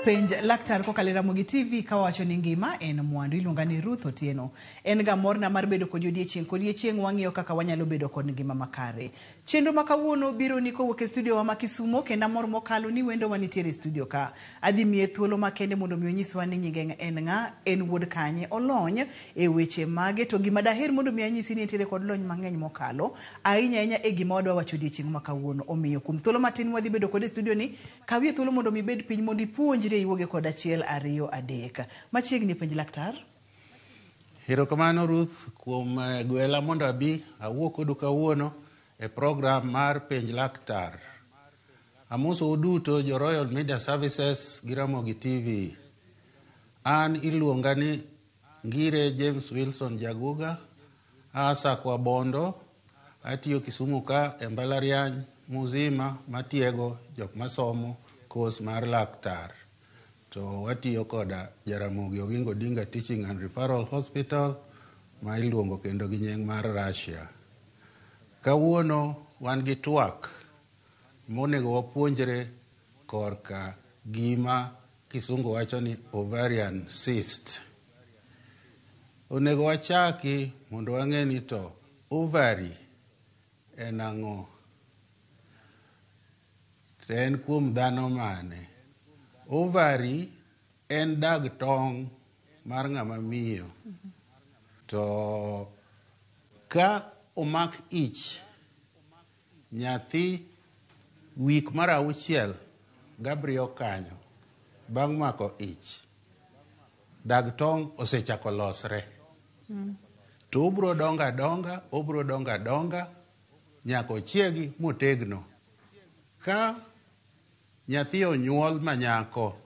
Penj Laktar kokalo e Ramogi TV kawacho ni ngima en mwandu. Iluonga ni Ruth Otieno. En ga morna mar bedo kodi odiechieng' kodiechieng' wang'iyo kaka wanyalo bedo kod ngima makare. Chenro ma kawuono biro ni kowuok e studio wa ma Kisumo kendo amor mokalo ni wendo wa nitiere e studio ka. Adhi miye thuolo makende mondo mi onyiswa ni nyinge en ng'a, en wuod kanye, olony e weche mage to gima daher mondo mi anyisi ni entiere kod lony mang'eny mokalo ahinya ahinya e gima wadwa wacho odiechieng' ma kawuono. Omiyo kuom thuolo matin mwadhi bedo kode e studio ni, kawie thuolo mondo mi ibed piny mondo ipuonjri iwuoge kod achiel ariyo adek. Machiegni penj laktar. Erokamano Ruth kuom gwela mondo abi awuo kodu kawuono e program mar Penj Laktar. Amosou duto jo Royal Media Services gi Ramogi TV. An iluonga ni Ngire James Wilson Jaguga, aa Sakwa Bondo, atiyo Kisumu ka e mbalariany muzima matiego jok masomo kos mar laktar. To watiyo koda Jaramogi Oginga Odinga Teaching and Referral Hospital ma iluongo kendo gi nying mar Russia. Kawuono wan gi twak monego wapuonjre korka gima kisungu wacho ni ovarian cyst. Onego wachaki mondo wang'e ni to ovary en ang'o? To en kuom dhano mane? Ovary en dag tong' mar ng'ama miyo. To ka omak ich, nyathi wik mar auchiel gabiriyo kanyo bang' mako ich, dag tong' osechako losre. To obro dongo adonga, obro dongo adonga nyaka ochiegi motegno. Ka nyathi onyuol manyako,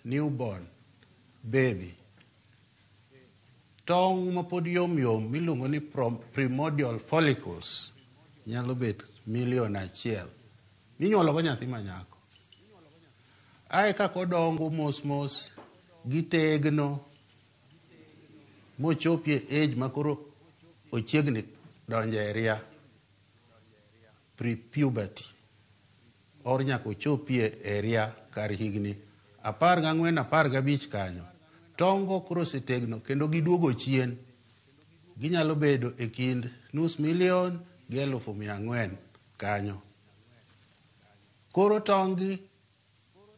newborn baby, tong' mapod yom yom miluongo ni primordial follicles nyalo bet milion achiel minyuolo go nyathi manyako. Ae kaka odongo mos mos gitegno mochopie age makoro ochiegni donjo e ria pre-puberty or nyaka ochopie e ria kar higni 14 15 kanyo. Tong'go koro osetegno kendo giduogo chien. Ginyalo bedo e kind nus milion gi 400,000 kanyo. Koro tong' gi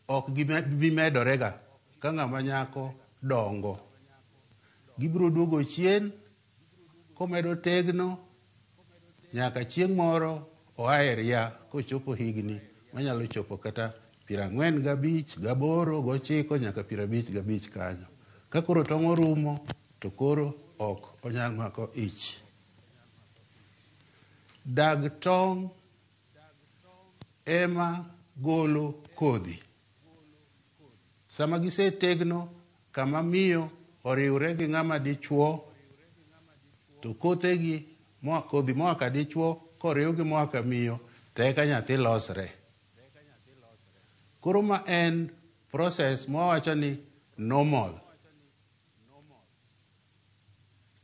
ok bi medore ga ka ng'ama nyako dongo. Gibiro duogo chien komedo tegno nyaka chieng' moro oa e ria kochopo higni manyalo chopo kata 45 8 9 nyaka 55 kanyo. Ka koro tong' orumo to koro ok onyal mako ich. Dag tong' ema golo kodhi. Sama gisetegno kama miyo oriwre gi ng'ama dichuo to kothegi kodhi moa ka dichuo koriw gi moa ka miyo to eka nyathi losre. Koro ma en process mwawacho ni normal.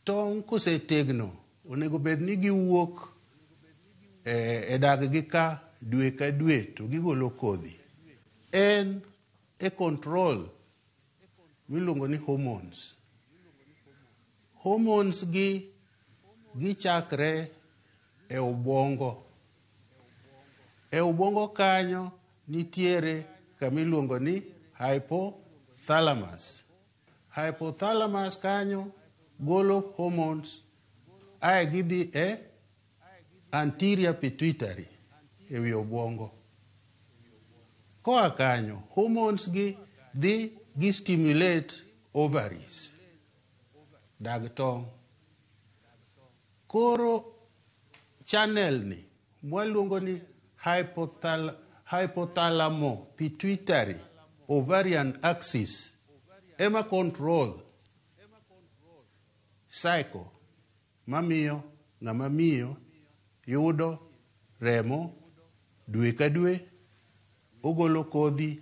Tong' kosetegno onego bed ni giwuok e dag gi ka dwe ka dwe to gigolo kodhi. En e control miluongo ni hormones. Hormones gi gichakre e obwongo. E obwongo kanyo nitiere kama iluongo ni hypothalamus. Hypothalamus kanyo golo hormones ae gidhi e anterior pituitary e wi obwongo. Koa kanyo, hormones gi dhi gi stimulate ovaries, dag tong'. Koro channel ni mwaluongo ni hypothalamo pituitary ovarian axis ema control cycle mamiyo ng'ama miyo yudo remo dwe ka dwe, ogolo kodhi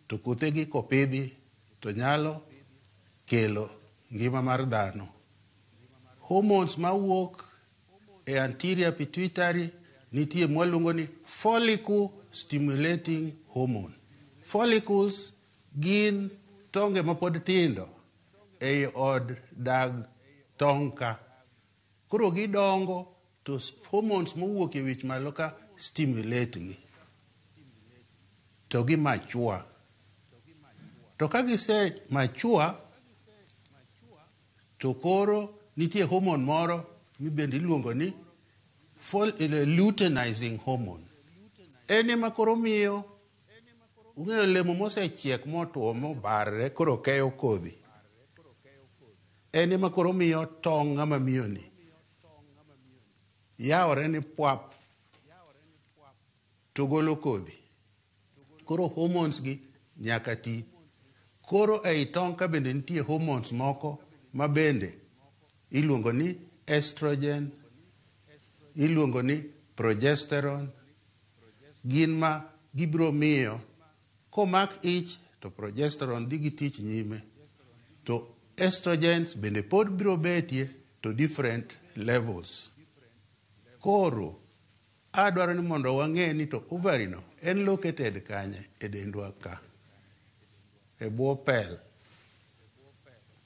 to kothegi kopidhi to nyalo kelo ngima mar dhano. Hormones mawuok e anterior pituitary nitie mwaluongo ni follicle stimulating hormone. Follicles gin tonge mapod tindo ei od dag tong' ka. Koro gidongo to hormones mowuok e wich malo ka stimulate gi. To gi mature. To ka gise mature to koro nitie hormone moro mibende iluongo ni luteinizing hormone. En ema koro miyo ung'eyo olemo mosechiek motwo mobarre koro keyo kodhi. En ema koro miyo tong' ng'ama miyo ni yawore ni pwap to golo kodhi. Koro hormones gi nyaka ti. Koro ei tong' ka bende nitie hormones moko ma bende iluongo ni estrogen, iluongo ni progesterone, gin ma gibiro miyo komak ich to progesterone dhi gi tich nyime. To estrogens bende pod biro betie to different levels. Koro adwaro ni mondo wang'e ni to ovary no en located kanye e dendwa ka. E bwo pel.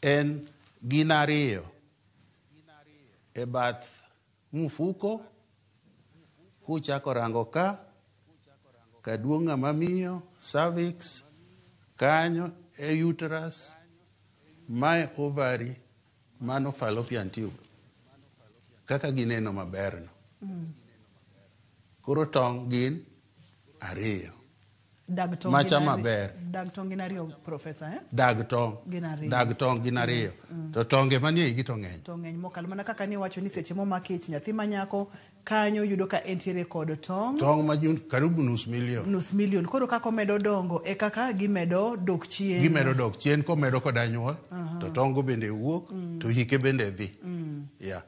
En gin ariyo. E bath mfuko kuchako rango ka kaduong' ng'ama miyo cervix kanyo e uterus mae ovary mano fallopian tube kaka gineno maber no. Koro tong' gin ariyo. Dag tong' Macha gin maber. Dag tong' gin ariyo, Professor, eh? Dag tong'. Gin ariyo. Dag tong' gin ariyo. To tonge manie igi to ng'eny. To ng'eny mokalo mana kaka niwacho ni seche momak ich nyathi ma nyako kanyo yudo ka entiere kod tong' Tong' ma karibu nus million. Nus million. Koro kaka omedo dongo e kaka gimedo dok chien. Gimedo dok chien komedo koda nyuol to tong'go bende wuok to hike bende dhi. Yeah.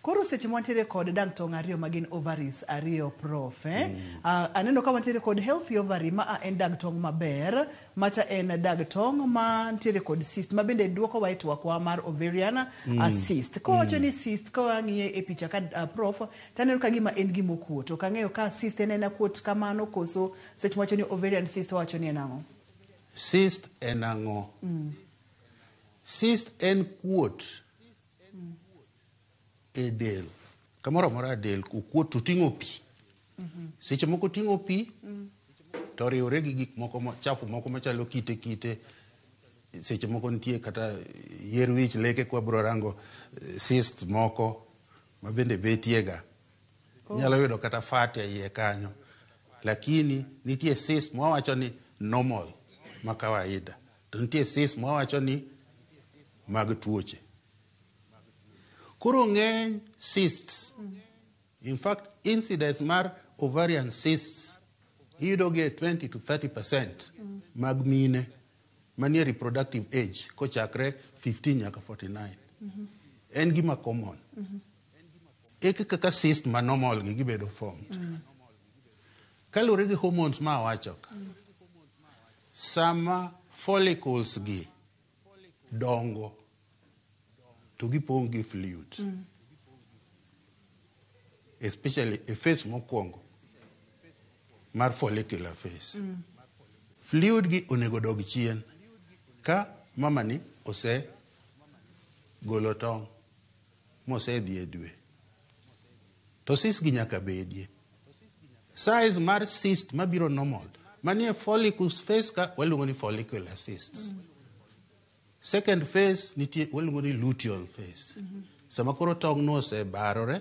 Koro seche mwantiere kod dag tong' ariyo ma gin ovaries ariyo, prof, eh? Aneno ka wantiere kod healthy ovary ma a en dag tong' maber, macha en dag tong' ma ntiere kod cyst ma bende duoko wa e twakwa mar ovarian cyst. Kowacho ni cyst, ka wang'iye e picha ka, prof, taneno ka gima en gima okuot. Ok ang'eyo ka cyst en ena kuot kamano koso seche mwacho ni ovarian cyst wacho ni en ang'o? Cyst en ang'o? Cyst en kuot e del. Kamoro amora e del okuot to ting'o pi. Seche moko ting'o pi to oriwore gi gik moko chafu moko machalo kite kite. Seche moko nitie kata yier wich leke kwa bro rango cyst moko ma bende betiega. Inyalo yudo kata fat e iye kanyo. Lakini nitie cyst mwawacho ni normal ma kawaida. To nitie cyst mwawacho ni mag tuoche. Koro ng'eny cysts. In fact, incidence mar ovarian cysts iyudo gi e 20 to 30% mag mine manie reproductive age kochakre 15 nyaka 49. En gima common. Eke kaka cyst ma normal gi gibedo formed. Kaluwore gi hormones ma awacho ka, sama follicles gi dongo to gipong' gi fluid. Especially e phase mokwongo mar follicular phase. Fluid gi onego dog chien ka mama ni ose golo tong' mosedhi e dwe. To cyst gi nyaka bedie. Size mar cyst mabiro normal manie follicles phase ka waluongo ni follicular cysts. Second phase nitie waluongo ni luteal phase. Sama koro tong' no osebarore,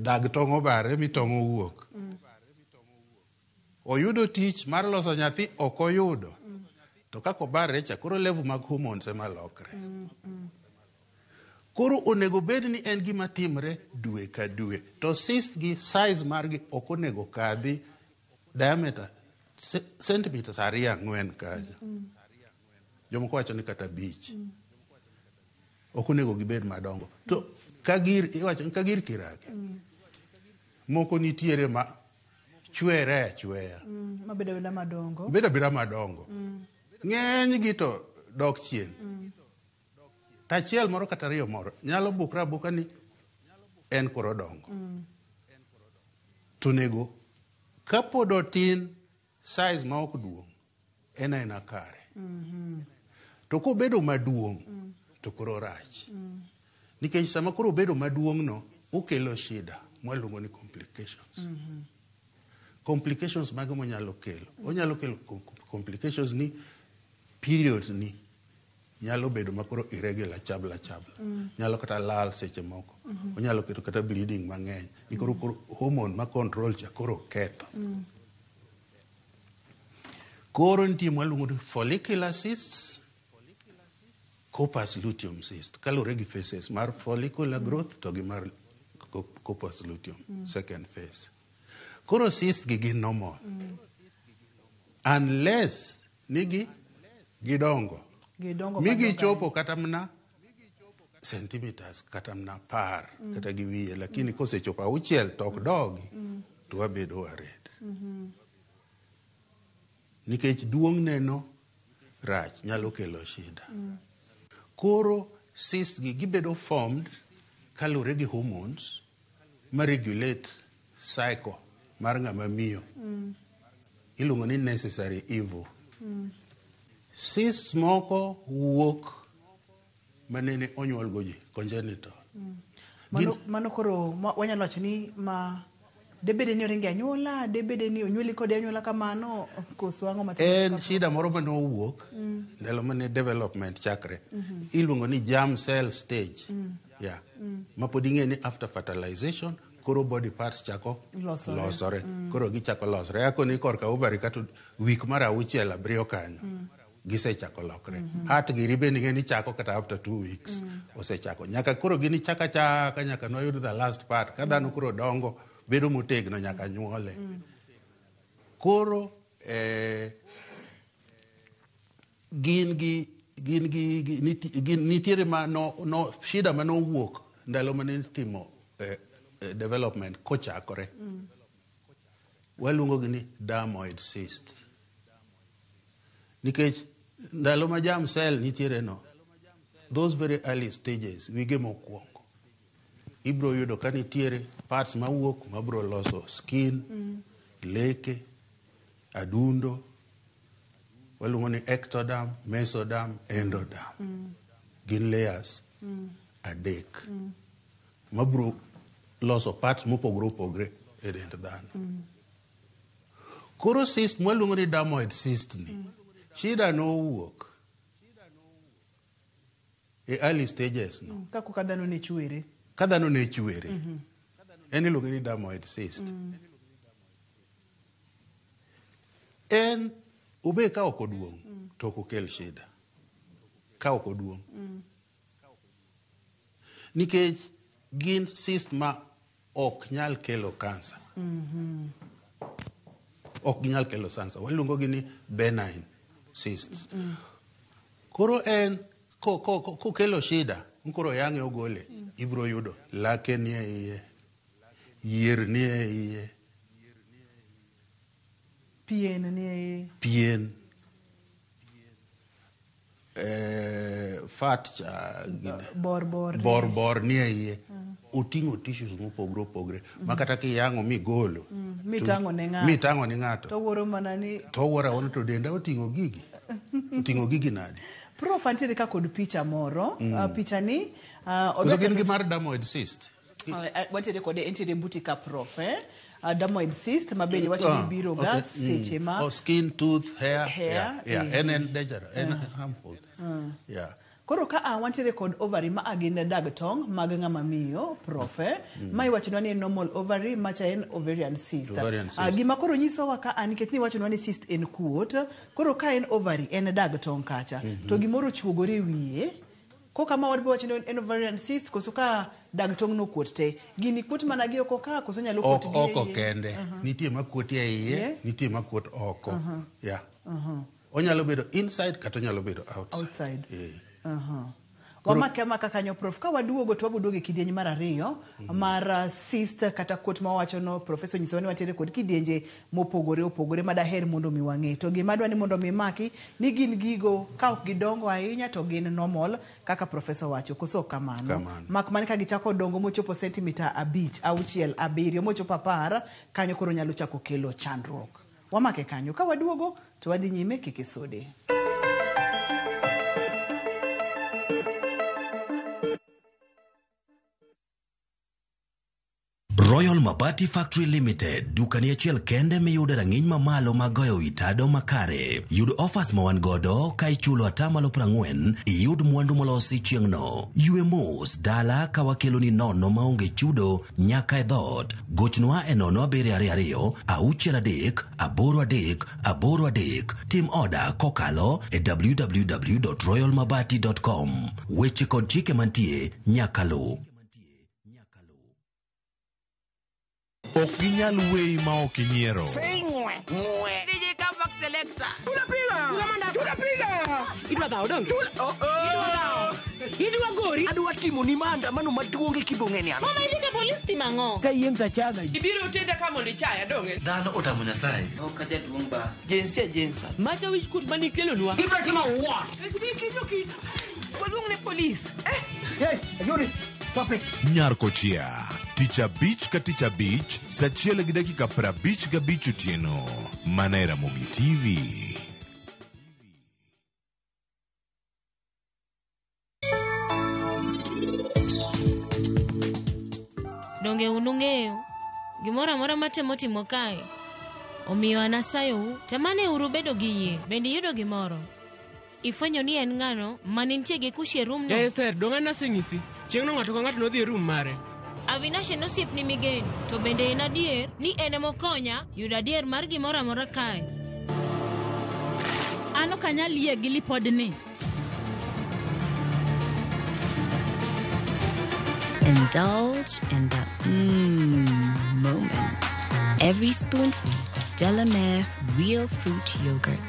dag tong' obarre mi tong' owuok. Oyudo tich mar loso nyathi ok oyudo. To kaka obarre cha koro level mag hormones ema lokre. Koro onego bed ni en gima timre dwe ka dwe. To cyst gi size margi ok onego kadhi diameter centimeters 2-4 kanyo. Jomoko wacho ni kata 5. Ok onego gibed madongo. To kagir iwacho ni kagir kirage. Moko nitiere ma chwere achweya. Mabedo abeda madongo. Bedo abeda madongo. Ng'eny gi to dok chien. Tachiel moro kata ariyo moro nyalo bukre abuka ni en koro dongo. To onego Kapod otin, size ma ok duong' en aena kare. To kobedo maduong' to koro rach. Nikech sama koro obedo maduong' no, okelo shida mwaluongo ni complications. Complications mage monyalo kelo? Onyalo kelo complications ni periods ni nyalo bedo makoro irregular chabla chabla. Nyalo kata lal seche moko. Onyalo keto kata bleeding mang'eny. Ni koro koro hormone ma control cha koro ketho. Koro nitie mwaluongo ni follicular cysts, corpus luteum cyst. Kaluwore gi phases mar follicular growth to gi mar corpus luteum, second phase. Koro cyst gi gin normal. Unless ni gi gidongo. Gidongo Mi madongo. gichopo kata mana centimeters kata mana 10 kata gi wiye, lakini kosechopo 6 to ok dogi, to wabedo worried. Nikech duong' neno rach nyalo kelo shida. Koro cyst gi gibedo formed kaluwore gi hormones ma regulate cycle mar ng'ama miyo. Iluongo ni necessary evil. Cysts moko wuok manene onyuol go ji, congenital. Mano koro wanyalo wacho ni ma debede ni oringe anyuola, debede ni onyuoli kode anyuola kamano, koso ang'o matimore? En shida moro mane owuok ndalo mane development chakre. Iluongo ni germ cell stage. Yeah. Ma pod ing'e ni after fertilization koro body parts chako losore. Losore. Koro gichako losore. Akoni korka ovary kata week mar 6 7 kanyo. Gisechako lokre. Heart giri bende ing'e ni chako kata after 2 weeks. Osechako. Nyaka koro gini chaka chaka nyaka noyud the last part. Ka dhano koro dongo bedo motegno nyaka nyuole. Koro gin gi gin gi, gi gin, nitiere ma no, no shida ma nowuok ndalo mane itimo development kochakore. Waluongo gi ni dermoid cyst. Nikech ndalo ma germ cell nitiere no, those very early stages, wige mokwongo, ibro yudo ka nitiere parts mawuok mabro loso skin, leke, adundo, waluongo ni ectoderm, mesoderm, endoderm. Gin layers 3 mabro loso parts mopogore opogore e dend dhano. Koro cyst mwaluongo ni dermoid cyst ni, shida nowuok e early stages no. Ka dhano ne chwere. Ka dhano ne chwere. En iluonge ni dermoid cyst. En obe ka ok oduong' to ok okel shida. Ka ok oduong'. Nikech gin cyst ma ok nyal kelo kansa. Ok ginyal kelo kansa. Waluongo gi ni benign cysts. Koro en kokelo shida, koro yang'e ogole, ibro yudo lake nie iye, yier nie iye, pien nie iye, pien, fat cha gine. Bor bor. Bor bor nie iye. Oting'o tissues mopogore opogore ma kata kiyang'o migolo mitang'o ne ng'ato. Mitang'o ne ng'ato. To wuoro mana ni to wuoro awuora to denda oting'o gigi. Oting'o gigi nade? Prof, antiere ka kod picha moro. Picha ni Koso gin gi mar dermoid cyst? Wantiere kode, entiere buti ka prof, eh? Dermoid cyst ma bende wacho ni biro ga seche ma Oh, skin, tooth, hair. Hair, Yeah, yeah. En dangerous, en harmful. Yeah. Koro ka a wantiere kod ovary ma a gin dag tong' mag ng'ama miyo, prof, eh? Ma iwachonwa ni en normal ovary, macha en ovarian cyst. Ovarian cyst. Gima koro nyisowa ka a, nikech ni iwachonwa ni cyst en kuot, koro ka en ovary en dag tong' kacha, to gimoro ochuogore e wiye, koka ma wadwa wacho ni en ovarian cyst, koso ka dag tong' no kuot te, gini kuot mana gi oko ka, koso nyalo kuot Ok gi oko iye? kende. Nitie ma kuot e iye, nitie ma kuot oko. Yeah. Onyalo bedo inside kata onyalo bedo outside. Outside. Wamake amaka kanyo Prof. Ka waduogo to waboduogo e kidieny mar ariyo mar cyst kata kuot ma wawachono. Profesa onyisowa ni wantiere kod kidienje mopogore opogore ma daher mondo mi wang'e. To gima adwa ni mondo mi maki ni gin gigo ka ok gidongo ahinya to gin normal kaka profesa owacho, koso ok kamano? Kamano. Mak mana ka gichako dongo mochopo sentimita 5, 6, 7 mochopo 10, kanyo koro nyalo chako kelo chandruok. Wamake kanyo. Ka waduogo to wadhi nyime, kik isude. Royal Mabati Factory Limited, dukani achiel kende miyudo rang'iny mamalo mag goyo wi tado makare. Yud offers ma wan godo ka ichulo 40%, iyud mwandu molosi chieng'no. Ywe mos dala ka wakeloni nono maonge chudo nyaka e dhoot. Gochnwa e 0722 63 83 83. Tim oda kokalo e www.royalmabati.com. Weche kod chike mantie nyaka luw. Ok ginyal weyi ma ok inyiero. DJ Comeback Selector. Idwa dhawo donge? Idwa dhawo. Idwa gori. Adwa timo ni maandamano maduong' e kibong'e ni an. Mama idhi ka polis timo ang'o? Ka yieng' tachaga. Ibiro tenda ka mondo ichaya donge? Dhano otamo Nyasaye. Ok jaduong' ba. Jinsia jinsa. Macha wich kuot mane ikelonwa. Ibiro timo what? Waluong ne polis. Hey, Ayuri, stop it. Nyar Kochia. Tich abich ka tich abich, sa 1:55 otieno. Mana e Ramogi TV. Donge un ung'eyo gimoro amora matemo timo kae? Omiyo an asayou, temane uru bedo gi yie. Bende iyudo gimoro? Ifwenyo ni en ng'ano mane nitie gi kushi e room no? Esther, dong' an aseng'isi. Chieng'no ng'ato ka ng'ato nodhi e room mare. Avinash en osiepni migeno, to bende en adier ni en emokonya yudo adier mar gimoro amora kae. An ok anyal yie gi lipodni. Indulge in the moment. Every spoonful of Delamere Real Fruit Yogurt.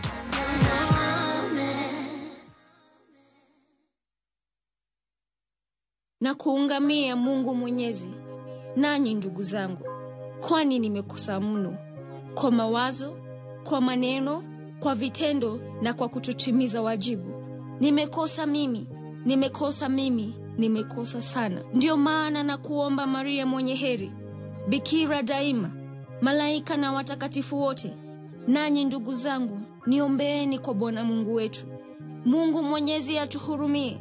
Na kuungamia Mungu Mwenyezi, nanyi ndugu zangu, kwani nimekosa mno kwa mawazo, kwa maneno, kwa vitendo na kwa kutotimiza wajibu. Nimekosa mimi, nimekosa mimi, nimekosa sana. Ndiyo maana na kuomba Maria mwenye heri, Bikira daima, malaika na watakatifu wote, nanyi ndugu zangu, niombeeni kwa Bwana Mungu wetu. Mungu Mwenyezi atuhurumie,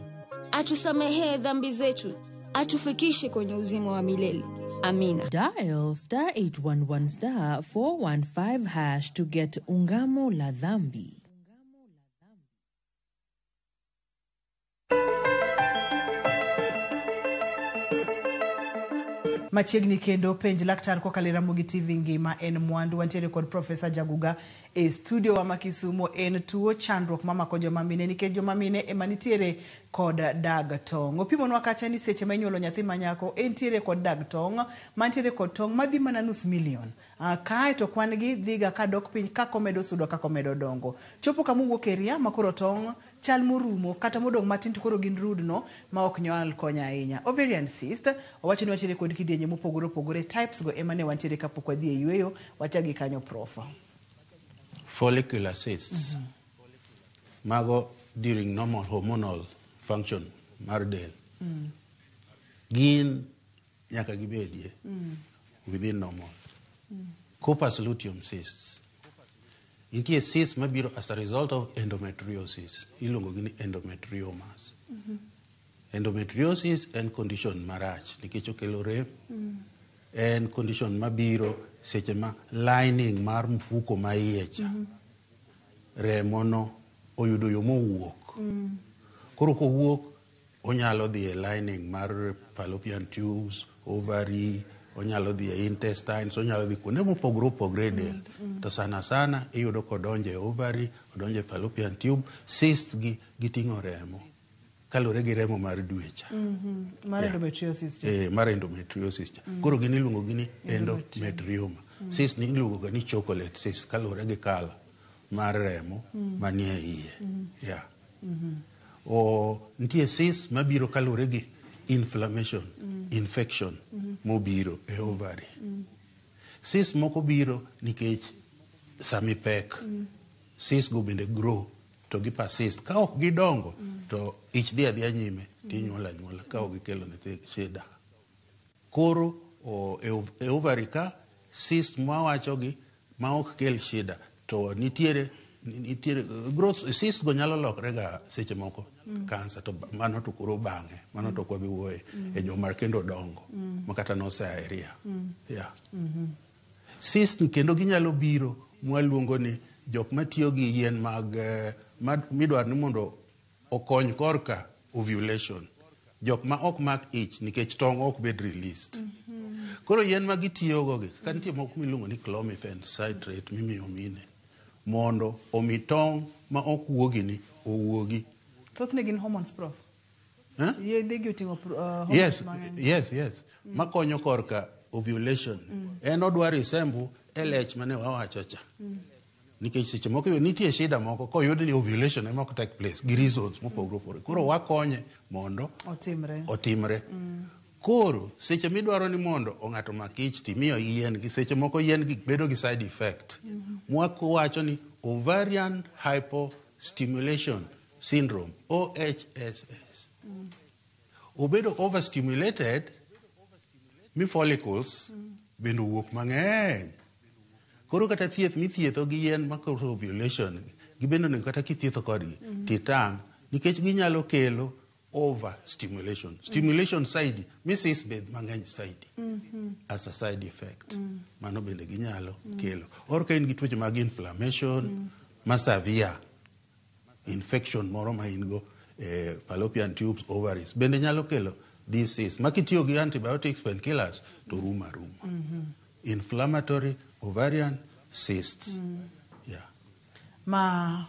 atusamehee dhambi zetu, atufikishe kwenye uzima wa milele. Amina. Dial star 811 star 415 hash to get Ungamo la Dhambi. Machiegni kendo penj laktar kokalo e Ramogi TV ngima en mwandu. Wantiere kod Profesa Jaguga e studio wa ma Kisumo. En tuo chandruok mamako joma mine nikech joma mine ema nitiere kod dag tong'. Opimonwa kacha ni seche ma inyuolo nyathi ma nyako entiere kod dag tong' mantiere kod tong' madhi mana nus milion. Kae to kwan gi dhiga kadok piny kaka omedo sudo kaka omedo dongo. Chopo kama owuok e ria ma koro tong' chal morumo kata modong' matin to koro gin rudno ma ok nyal konyo ahinya. Ovarian cyst owacho ni wantiere kod kidienje mopogore opogore, types go ema ne wantiere kapok wadhi e yweyo. Wachak gi kanyo Prof. Follicular cysts. Mago during normal hormonal function mar del. Gin nyaka gibedie within normal. Corpus luteum cysts. Nitie cysts mabiro as a result of endometriosis. Iluongo gi ni endometriomas. Endometriosis en condition marach nikech okelo rem. En condition mabiro seche ma lining mar mfuko ma iye cha. Remo no oyudo yo mowuok. Koro kowuok onyalo dhi e lining mar fallopian tubes, ovary, onyalo dhi e intestines, onyalo dhi kuonde mopogore opogore e del. To sana sana iyudo kodonjo e ovary, odonjo e fallopian tube, cysts gi giting'o remo. Kaluwore gi remo mar dwe cha. Mar endometriosis cha. Mar endometriosis cha. Koro gin iluongo gi ni endometrioma. Cyst ni iluongo ga ni chocolate cyst kaluwore gi colour mar remo manie iye. Yeah. O nitie cysts mabiro kaluwore gi inflammation, infection mobiro e ovary. Cysts moko biro nikech sami pek. Cysts go bende grow to gi persist. Ka ok gidongo to ich dhi adhiya nyime tinyuolo anyuola ka ok gikelo nyathi shida. Koro e ovary ka cyst mwawacho gi ma ok kel shida to nitiere growth cyst go nyalo lokre ga seche moko cancer to mano to koro bang'e mano to ok wabi wuoye e joma kendo dongo ma kata nosea e ria. Yeah. Cyst kendo ginyalo biro mwaluongo ni jok matiyo gi yien mag midwaro ni mondo okony korka ovulation. Jok ma ok mak ich nikech tong' ok bed released. Koro yien ma gitiyogo gi kaka nitie moko miluongo ni clomiphene citrate mimiyo mine mondo omi tong' ma ok wuogi ni owuogi. Thothne gin hormones, prof. Eh? Yedhe gi oting'o hormones mang'eny. Yes. Makonyo korka ovulation. En odwa resemble LH mane wawacho cha. Nikech seche moko nitie shida moko koyud ni ovulation ema ok take place gi reasons mopogore opogore. Koro wakonye mondo otimre. Koro seche midwaro ni mondo ng'ato omak ich timiyo yien gi seche moko yien gi bedo gi side effect. Mwako wacho ni ovarian hypostimulation syndrome, OHSS. Obedo overstimulated mi follicles bende owuok mang'eny. Koro kata thieth mithietho gi yien makoro ovulation gi bende onego kata kithietho kodgi titang' nikech ginyalo kelo overstimulation. Stimulation saidi mi cysts bed mang'eny saidi as a side effect. Mano bende ginyalo kelo. Or ka in gi tuoche mag inflammation ma severe infection moro ma in go fallopian tubes, ovaries bende nyalo kelo disease. Ma kitiyo gi antibiotics, painkillers to rumo aruma. Inflammatory ovarian cysts. Yeah. Ma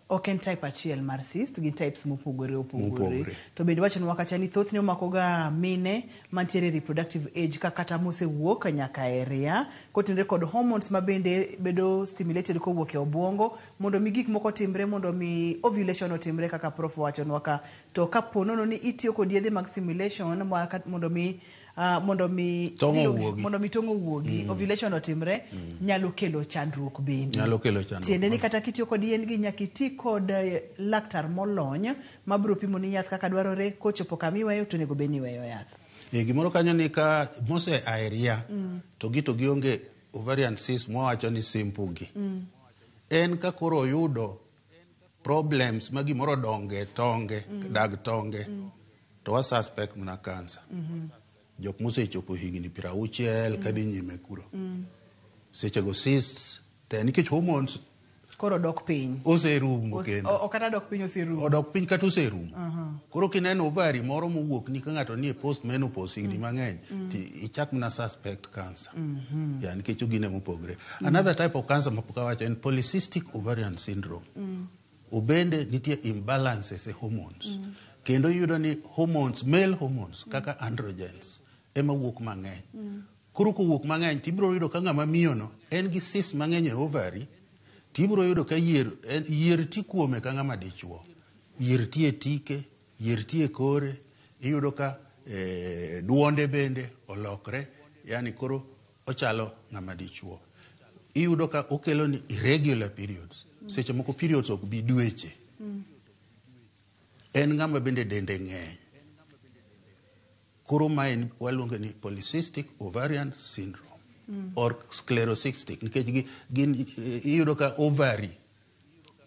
ok en type achiel mar cyst, gin types mopogore opogore. Mopogore. To bende wachonwa kacha ni thothne omako ga mine mantiere reproductive age ka kata mosewuok nyaka e ria kotenore kod hormones ma bende bedo stimulated kowuok e obuongo mondo mi gik moko otimre mondo mi ovulation otimre kaka prof wachonwa ka. To kapo nono ni itiyo kod yedhe mag stimulation mondo mi Tong' owuogi. Mondo mi tong' owuogi, ovulation otimre, nyalo kelo chandruok bende. Nyalo kelo chandruok. Tiende ni kata kitiyo kod yien gi nyaka iti kod laktar molony mabiro pimo ni yath kaka dwarore kochopo kama iweyo to onego bed ni iweyo yath. Gimoro kanyo ni ka mose aeria to gi to gionge ovarian cyst mwawacho ni simple gi. En ka koro oyudo problems ma gimoro donge tonge, dag tonge, to wa suspect mana cancer. Jok mosechopo higni 60 kadhi nyime kuro. Sechego cysts te nikech hormones koro dok piny. Oserumo kendo. O kata dok piny oserumo. Odok piny kata oserumo. Koro kineno ovary moro mowuok ni ka ng'ato nie post menopause higni mang'eny, ti ichak mana suspect cancer. Ya nikech ogine mopogre. Another type of cancer mapok awacho en polycystic ovarian syndrome. Obende nitie imbalances e hormones. Kendo iyudo ni hormones, male hormones kaka androgens ema wuok mang'eny. Koro kowuok mang'eny tibiro yudo ka ng'ama miyo no en gi cyst mang'eny e ovary, tibiro yudo ka yier ti kuome ka ng'ama dichuo. Yier ti e tike, yier ti e kore, iyudo ka duonde bende olokre, yani koro ochalo ng'ama dichuo. Iyudo ka okelo ni irregular periods. Seche moko periods ok bi dweche. En ng'ama bende dende ng'eny. Koro ma en waluongo ni polycystic ovarian syndrome or sclerocystic nikech gin iyudo ka ovary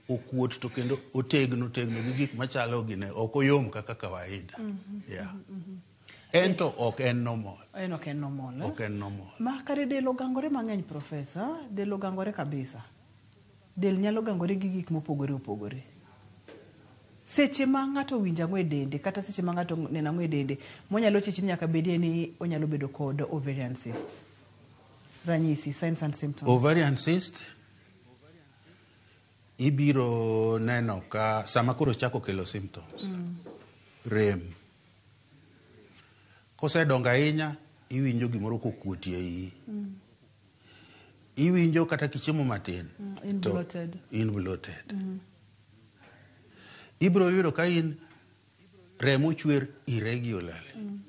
okuot to kendo otegno tegno gi gik machalo gine ok oyom kaka kawaida. Yeah. En to ok en normal. En ok en normal. Ok en normal. Ma kare del ogangore mang'eny professor, del ogangore kabisa. Del nyalo gangore gi gik mopogore opogore. Seche ma ng'ato winjo ang'o e dende kata seche ma ng'ato neno ang'o e dende monyalo chich ni nyaka bedie ni onyalo bedo kod ovarian cysts. Ranyisi, signs and symptoms. Ovarian cyst ibiro neno ka sama koro chako kelo symptoms. Rem. Kosedongo ahinya iwinjo gimoro kokuoti e iyi. Iwinjo kata kichiemo matin. In bloated. In bloated. Ibiro yudo ka in remo chwer irregularly.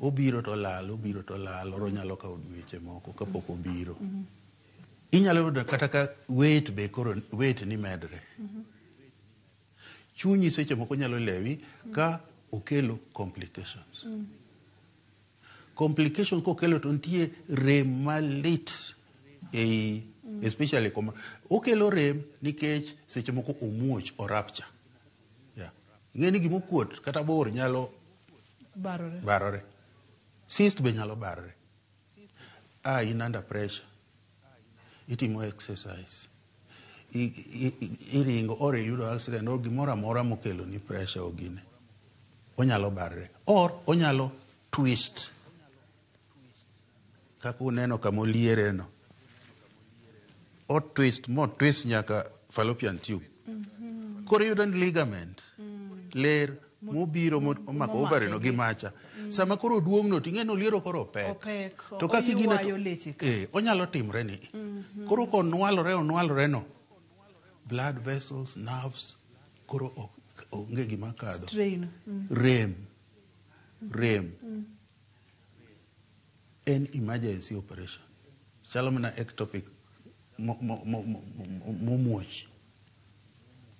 Obiro to lal, obiro to lal, oro nyalo kawo dweche moko kapok obiro. Inyalo yudo kata ka weight be koro weight ni medre. Chunyi seche moko nyalo lewi ka okelo complications. Complication kokelo to nitie rem malit ei especially koma okelo rem nikech seche moko omuoch o rupture. Yeah. Ing'e ni gimokuot kata bor nyalo Barore. barore. Cyst be nyalo barore. Ah, in under pressure. Itimo exercise. Iringo or iyudo accident or gimoro amora mokelo ni pressure o gine. Onyalo barore. Or onyalo twist. Kaka uneno kama oliere no. O twist mo twist nyaka fallopian tube. Koro iyudo ni ligament. Ler mobiro momako ovary no gi macha. Sama koro oduong' no ting'e ni oliero koro opek. Opek. To kaka igine to- Oywayo leche ka. Onyalo timre ni. Koro konwalore onwalore no, blood vessels, nerves, koro onge gima kadho. Strain. Rem. Rem. En emergency operation. Chalo mana ectopic momuoch.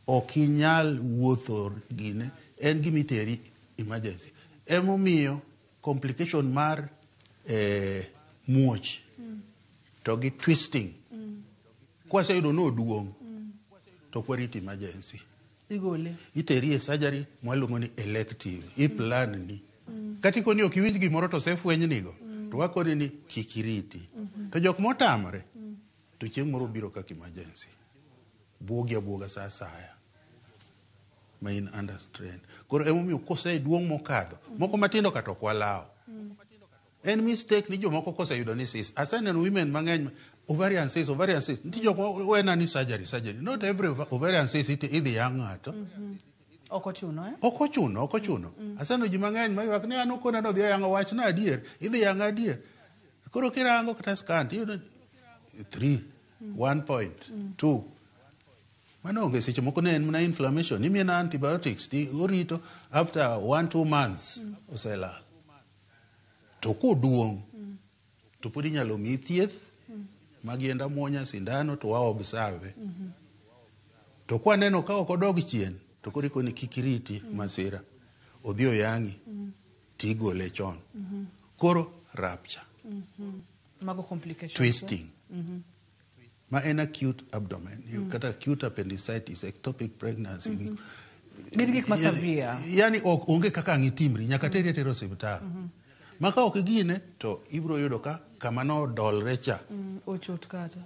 Ok inyal wuotho gine, en gimiteri emergency. Emomiyo complication mar muoch to gi twisting. Kwaseyudo ni oduong', to ok warit emergency. Igole. Iteri e surgery mwaluongo ni elective. I plan ni. Kata ikoni ok iwinj gimoro to osefwenynigo, to wakoni ni kik iriti. To jok motamore, to chieng' moro biro kaka emergency. Buogi abuoga sa asaya. Ma in under strain. Koro emomiyo koseduong' mokadho, moko matindo kata ok walawo. En mistake ni jomoko koseyudo ni cyst. Aseneno women mang'eny ovarian cyst, ovarian cyst. Nitie jok ma wena ni surgery, surgery. Not every ovarian cyst idhi yang' ng'ato. Ok ochuno, eh? Ok ochuno, ok ochuno. Aseneno ji mang'eny maywak ni an okona ni odhi oyang'o wachna adier, idhi yang' adier. Koro kirango kata scan tiyudo 3, 1 point, 2. Mano onge seche moko ne en mana inflammation. Imiye na antibiotics ti orito after 1-2 months oselal. To koduong' to pod inyalo miyi thieth mag yiend amuonya, sindano to wa observe. To kwaneno ka ok odog chien to koro ikoni kik iriti masira. Odhi oyang'i tigole chon. Koro rupture, Mago complications. twisting. Ma en acute abdomen, kata acute appendicitis, ectopic pregnancy. Gin gik ma severe. Yani ok onge kaka ang' itimri, nyaka teri atera osiptal. Ma ka ok igine to ibiro yudo ka kama nodolre cha, Ochot kata.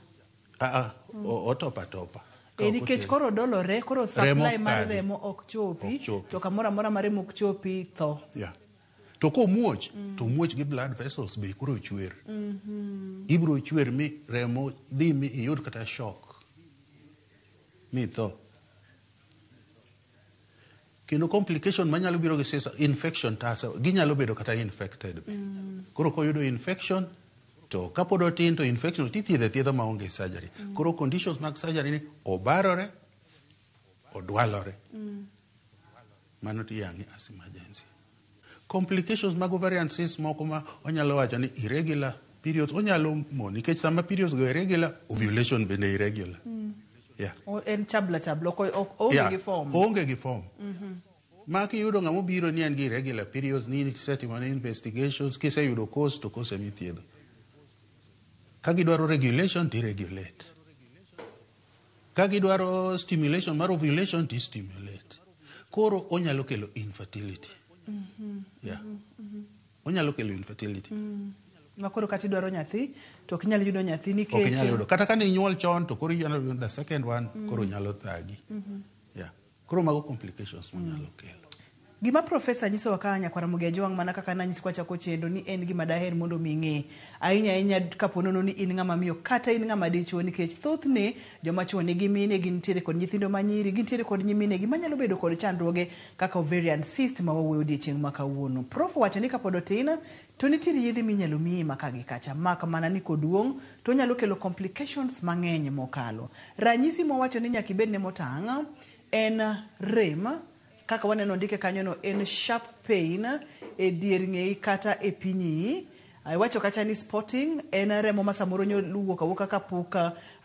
Otop atopa. Ka ok Nikech oteri. koro dolore, koro Remo supply ok mar kadhi. remo ok chopi, Ok chopi. to kamoro amora ma remo ok chopi tho. Yeah. To komuoch, to omuoch gi blood vessels be koro chwer. Ibiro chwer mi remo dhi mi iyud kata shock. Mi tho. Kendo complication manyalo biro gi cyst, infection tasa, ginyalo bedo kata infected be. Koro koyudo infection, to kapod otin to infection tithiedhe thiedha maonge surgery. Koro conditions mag surgery ni obarore, odwalore. Mano tiyang'e as emergency. Complications mag ovarian cyst moko ma onyalo wacho ni irregular periods, onyalo mo nikech sama periods go irregular, ovulation bende irregular. Yeah. En chabla chabla, ok onge Yeah, gi form. Onge gi form. Ma kiyudo ng'ama obiro ni en gi irregular periods, ni isetimo ne investigations, kiseyudo cause to cause emithiedho. Ka gidwaro regulation to iregulate. Ka gidwaro stimulation mar ovulation to istimulate. Koro onyalo kelo infertility. Yeah. Onyalo kelo infertility. Ma koro kata idwaro nyathi, to ok inyal yudo nyathi nikech... Ok inyal yudo. Kata ka ninyuol chon to koro inyalo yudo the second one, koro nyalo thagi. Yeah. Koro mago complications monyalo kelo. Gima profesa nyisowa ka nyakwar Ramogi Ajwang' mana kaka nanyisi kwachako chendo ni en gima daher mondo mi ing'e. Ahinya ahinya kapo nono ni in ng'ama miyo kata in ng'ama dichuo nikech thothne joma chuo nigi mine gintiere kod nyithindo manyiri gintiere kod nyiminegi manyalo bedo kod chandruoge kaka ovarian cyst ma wawuoyo odiechieng' ma kawuono. Prof owacho ni kapod otin to nitiere yedhe minyalo miyi maka gi kacha mak mana ni koduong' to onyalo kelo complications mang'eny mokalo. Ranyisi mowacho ni nyaka ibed ne motang' En rem, kaka waneno ndike kanyono, en sharp pain e dier ng'eyi kata e pinyi. Iwacho kacha ni spotting en remo ma samoro wuok awuoka kapok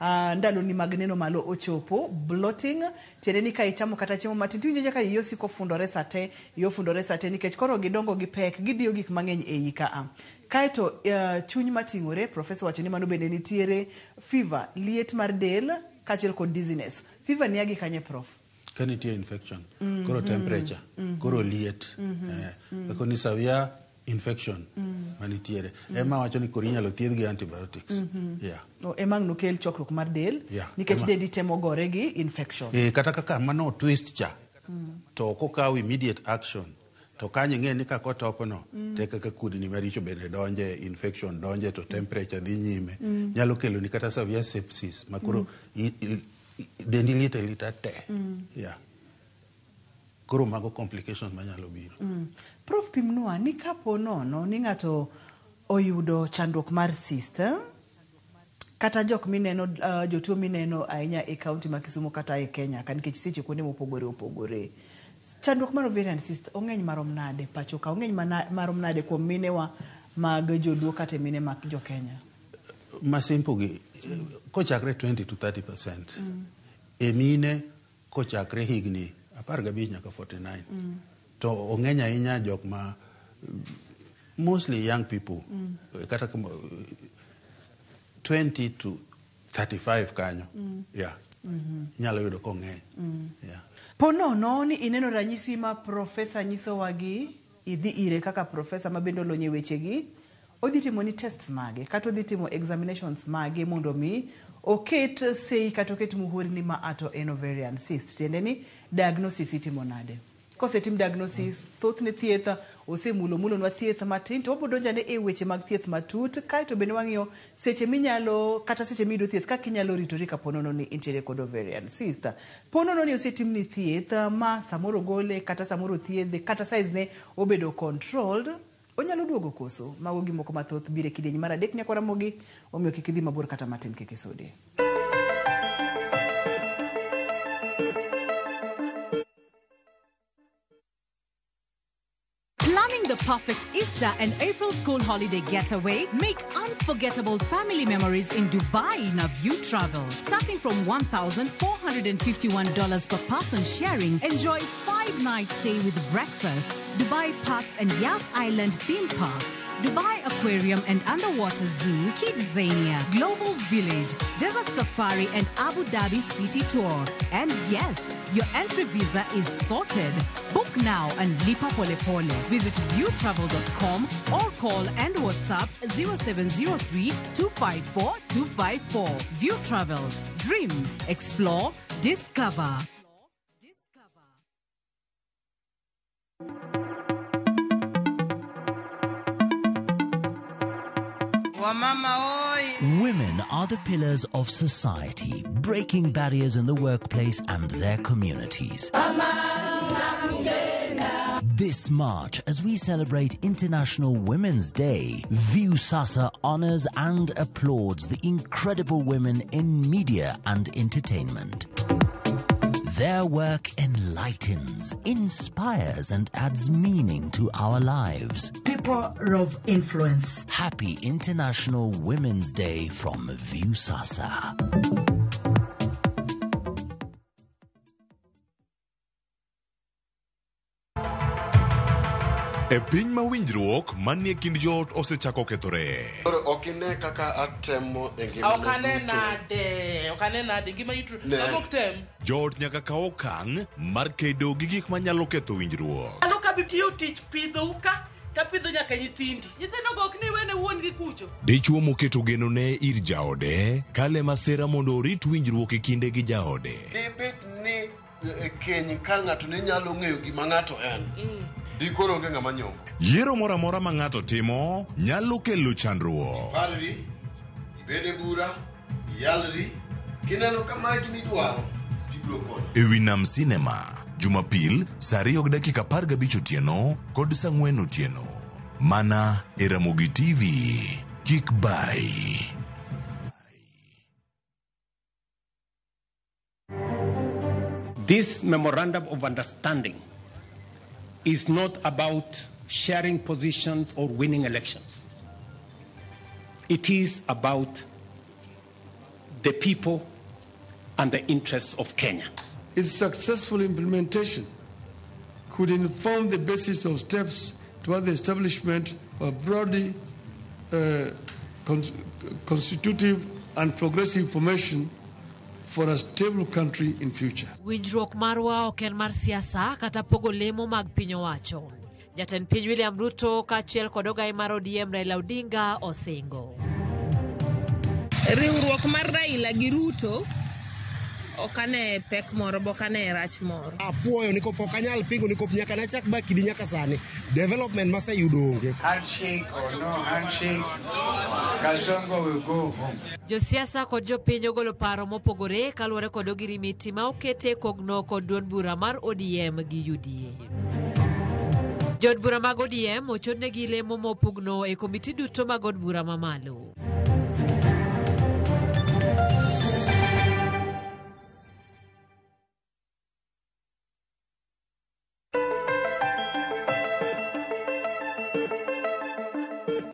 ndaloni mag neno malo ochopo. Bloating tiende ni ka ichamo kata chiemo matin tiwinjo ka iyi osiko fundore sate, iyi ofundore sate nikech koro gidongo gi pek, gidiyo gik mang'eny e iyi ka a. Kaeto chuny mating'ore, profesa wacho ni mano bende nitiere fever, liet mar del kaachiel kod dizziness. Fever ni gi kanye, prof? Ka nitie infection, koro temperature, koro liet, kako ni severe infection manitiere ema wacho ni koro inyalo thiedh gi antibiotics. Yeah. Ema ang' nokel chokruok mar del nikech dendi temo gore gi infection. Kata kaka mano twist cha, to ok okaw immediate action, to kanyo ing'e ni kaka otopno, te kaka kudni maricho bende donje, infection donje, to temperature dhi nyime, nyalo kelo ni kata severe sepsis ma koro dendi liet alita te. Yeah. Koro mago complications manyalo biro. Prof, pimnwa ni kapo nono ni ng'ato oyudo chandruok mar cyst, kata jok mineno, jotuo mineno ahinya e kaunti ma Kisumu kata e Kenya ka, nikech seche kuonde mopogore opogore, chandruok mar ovarian cyst ong'eny marom nade pacho ka, ong'eny marom nade kuom minewa mag joluo kata mine mag jo Kenya? Ma simple gi, kochakre 20 to 30% e mine kochakre higni 15 nyaka 49. To ong'eny ahinya jok ma mostly young people, kata 20 to 35 kanyo. Yeah. Inyalo yudo kong'eny. Yeah. Po nono ni ineno ranyisi ma profesa nyisowagi, idhi ire kaka profesa ma bende olony e wechegi, odhi timo ni tests mage kata odhi timo examinations mage mondo mi oket sei kata oket muhuri ni ma ato en ovarian cyst? Tiende ni diagnosis itimo nade? Kosetim diagnosis, thothne thieth osemulo mulonwa thieth matin, to wabiro donjane e weche mag thieth matut. Kaeto bende wang'iyo seche minyalo kata seche miyudo thieth, kaka inyalo ritori kapo nono ni intiere kod ovarian cyst. Po nono ni osetimni thieth ma samoro gole kata samoro thiedhe kata size ne obedo controlled, onyalo duogo koso? Mago gimoko mathoth biro e kidieny mar adek, nyakwa Ramogi, omiyo kik idhi mabor kata matin, kik isudi. Planning the perfect Easter and April school holiday getaway? Make unforgettable family memories in Dubai in a View Travel. Starting from $1,451 per person sharing, enjoy 5-night stay with breakfast, Dubai Parks and Yas Island theme parks, Dubai Aquarium and Underwater Zoo, Kidzania, Global Village, Desert Safari and Abu Dhabi City Tour. And yes, your entry visa is sorted. Book now and lipa pole pole. Visit viewtravel.com or call and WhatsApp 0703 254 254. View Travel. Dream, explore, discover. Wamama oi. Women are the pillars of society, breaking barriers in the workplace and their communities. This March, as we celebrate International Women's Day, Viusasa honors and applauds the incredible women in media and entertainment. Their work enlightens, inspires, and adds meaning to our lives. People of influence. Happy International Women's Day from Viusasa. E piny ma winjruok manie kind joot osechako kethore. Koro ok ine kaka atemo e Ok ngimana ane duto. nade, ok ane nade, ngima yutro. Ne. Ang'o ok tem? Joot nyaka kaw okang' mar kedo gi gik manyalo ketho winjruok. Ano ka bitiyo tich pidhou ka, tapidho nyaka nyithindi. Nyithindo go ok ni wene wuon gi kucho. Dichwo moketo genone ir jaode kale masira mondo orit winjruok e kinde gi jaode. Dibed ni e keny ka ng'ato ne nyalo ng'eyo gima ng'ato en. Di koro onge ng'ama nyombo. Yiero moro amora ma ng'ato timo nyalo kelo chandruok. Iparri, ibed e bura, iyalri, kineno ka mae gima idwaro, tibiro konya. E wi Nam Cinema, Jumapil saa 2:15 otieno kod saa 4 otieno. Mana e Ramogi TV. Kik bai. This memorandum of understanding is not about sharing positions or winning elections. It is about the people and the interests of Kenya. Its successful implementation could inform the basis of steps toward the establishment of broadly constitutive and progressive formation for a stable country in future. Winjruok marwa ok en mar siasa kata pogo lemo mag piny owacho. Jatend piny William Ruto kaachiel kod ogai mar ODM Raila Odinga osingo. Riwruok mar Raila gi Ruto ok ane pek moro bo ok ane rach moro. Apuoyo nikop ok anyal pingo nikop nyaka nachak ba kidi nyaka sani development maseyudo onge. Handshake or no handshake, Kasongo will go home. Josiasa kod jopiny ogolo paro mopogore kaluwore kod ogirimiti ma okete kogno kod duond bura mar ODM gi UDA. Jood bura mag ODM ochodnegi lemo mopugno e komiti duto mag od bura mamalo.